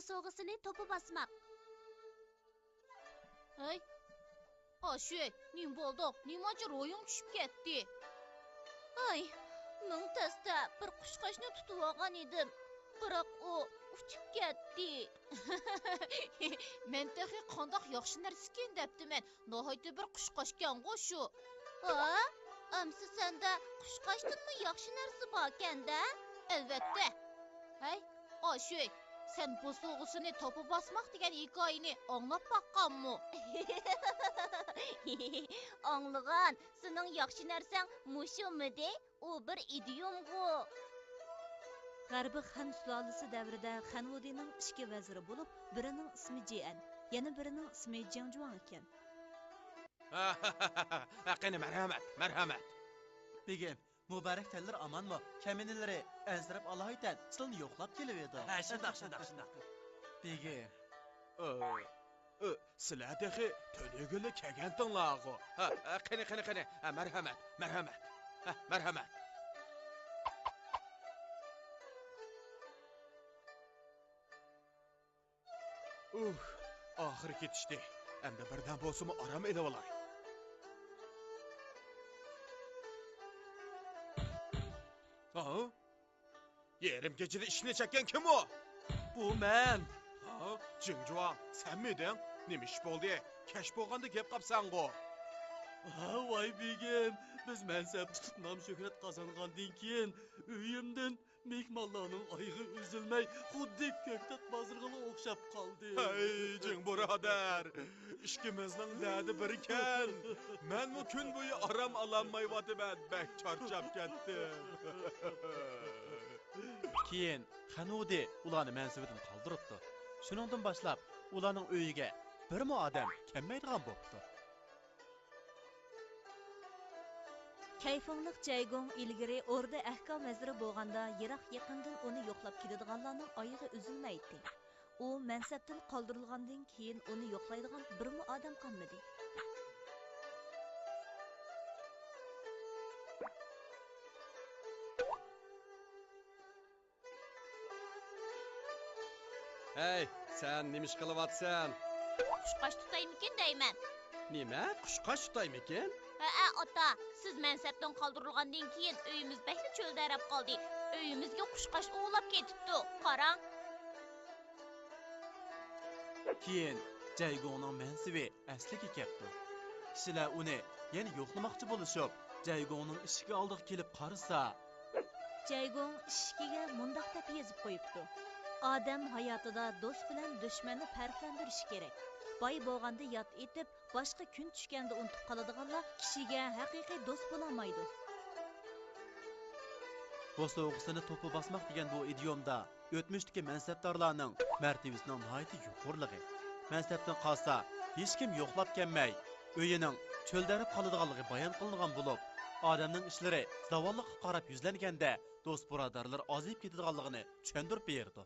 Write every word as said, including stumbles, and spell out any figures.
سوغىسىنى توپا باسماق. ھەي، ئاشۇي، نېمە بولدۇڭ؟ نېمانچە روھىڭ چۈشۈپ كەتتى؟ ھاي، مىڭ تەستە بىر قۇشقاچنى تۇتۇۋالغان ئىدىم، بىراق ئۇ ئۇچۇپ كەتتى. مەن تېخى قانداق ياخشى نەرسىكىن دەپتىمەن، ناھايىتى بىر قۇشقاچكەنغۇ شۇ. ھا؟ ئەمسە سەندە قۇشقاچتىنمۇ ياخشى نەرسە باركەن-دە؟ ئەلۋەتتە. ھەي، ئاشۇي، سەن بوسۇغىسىنى توپا باسماق دېگەن ھېكايىنى ئاڭلاپ باققانمۇ؟ ئاڭلىغان، سېنىڭ ياخشى نەرسەڭ مۇشۇمىدى؟ ئۇ بىر ئىدىيومغۇ. غەربىي خەن سۇلالىسى دەۋرىدە خەنۋۇدىنىڭ ئىككى ۋەزىرى بولۇپ، بىرىنىڭ ئىسمى جيەن، يەنە بىرىنىڭ ئىسمى جېڭجۇاڭ ئىكەن. قېنى، مەرھەمەت، مەرھەمەت. بېگىم، مۇبارەك تەنلىرى ئامانمۇ؟ كەمىنىلىرى ئەنسىرەپ ئالايىتەن سىلىنى يوقلاپ كېلىۋىدۇ. ھە، شۇنداق، شۇنداق، شۇنداق. بېگىم. ئۆ، ئۆ، سىلەر تېخى تۈنۈگۈنلا كەلگەنتىڭلارغۇ. ھە، ھە، قېنى، قېنى، قېنى. ھە، مەرھەمەت، مەرھەمەت. ھە، مەرھەمەت. ئۇھ، ئاخىرى كېتىشتى. ئەمدى بىردەم بولسىمۇ ئارام ئېلىۋالاي. ھا؟ يېرىم كېچىدە ئىشىكنى چەككەن كىم ئۇ؟ بۇ مەن. ھا؟ جېڭجۇاڭ، سەنمىدىڭ؟ نېمە ئىش بولدى؟ كەچ بولغاندا كېلىپ قاپسەنغۇ. ھا، ۋاي بېگىم، بىز مەنسەپ تۇتۇپ نام-شۆھرەت قازانغاندىن كېيىن ئۆيۈمدىن مېھمانلارنىڭ ئايىغى ئۈزۈلمەي، خۇددى كۆكتات بازىرىغىلا ئوخشاپ قالدى. ھەي، جىڭ بۇرادەر، ئىككىمىزنىڭ دەردى بىركەن. مەنمۇ كۈن بويى ئارام ئالالمايۋاتىمەن، بەك چارچاپ كەتتىم. كېيىن خەنۋۇدى ئۇلارنى مەنسىۋىدىن قالدۇرۇپتۇ. شۇنىڭدىن باشلاپ ئۇلارنىڭ ئۆيىگە بىرمۇ ئادەم كەلمەيدىغان بوپتۇ. كەيفۇڭلۇق جەيگۇڭ ئىلگىرى ئوردا ئەھكام ۋەزىرى بولغاندا، يىراق-يېقىندىن ئۇنى يوقلاپ كېلىدىغانلارنىڭ ئايىغى ئۈزۈلمەيتتى. ئۇ مەنسەپتىن قالدۇرۇلغاندىن كېيىن، ئۇنى يوقلايدىغان بىرمۇ ئادەم قالمىدى. ھەي، سەن نېمە ئىش قىلىۋاتىسەن؟ قۇشقاچ تۇتايمىكىن دەيمەن. نېمە؟ قۇشقاچ تۇتايمىكىن؟ ھەئە، ئاتا، سىز مەنسەپتىن قالدۇرۇلغاندىن كېيىن ئۆيىمىز بەكلا چۆلدەرەپ قالدى. ئۆيىمىزگە قۇشقاچ ئۇۋىلاپ كېتىپتۇ. قاراڭ. كېيىن جەيگۇڭنىڭ مەنسىۋى ئەسلىگە كەپتۇ. كىشىلەر ئۇنى يەنە يوقلىماقچى بولۇشۇپ، جەيگۇڭنىڭ ئىشىكى ئالدىغا كېلىپ قارىسا، جەيگۇڭ ئىشىكىگە مۇنداق دەپ يېزىپ قويۇپتۇ: ئادەم ھاياتىدا دوست بىلەن دۈشمەننى پەرقلەندۈرۈشى كېرەك. باي بولغاندا ياد ئېتىپ، باشقا كۈن چۈشكەندە ئۇنتۇپ قالىدىغانلار كىشىگە ھەقىقىي دوست بولالمايدۇ. بوسۇغىسىنى توپا باسماق دېگەن بۇ ئىدىيومدا ئۆتمۈشتىكى مەنسەپدارلارنىڭ مەرتىۋىسىنىڭ ناھايىتى يۇقىرىلىقى، مەنسەپتىن قالسا، ھېچكىم يوقلاپ كەلمەي، ئۆيىنىڭ چۆلدەرەپ قالىدىغانلىقى بايان قىلىنغان بولۇپ، ئادەمنىڭ ئىشلىرى زاۋاللىققا قاراپ يۈزلەنگەندە، دوست-بۇرادەرلىرى ئازىيىپ كېتىدىغانلىقىنى چۈشەندۈرۈپ بېرىدۇ.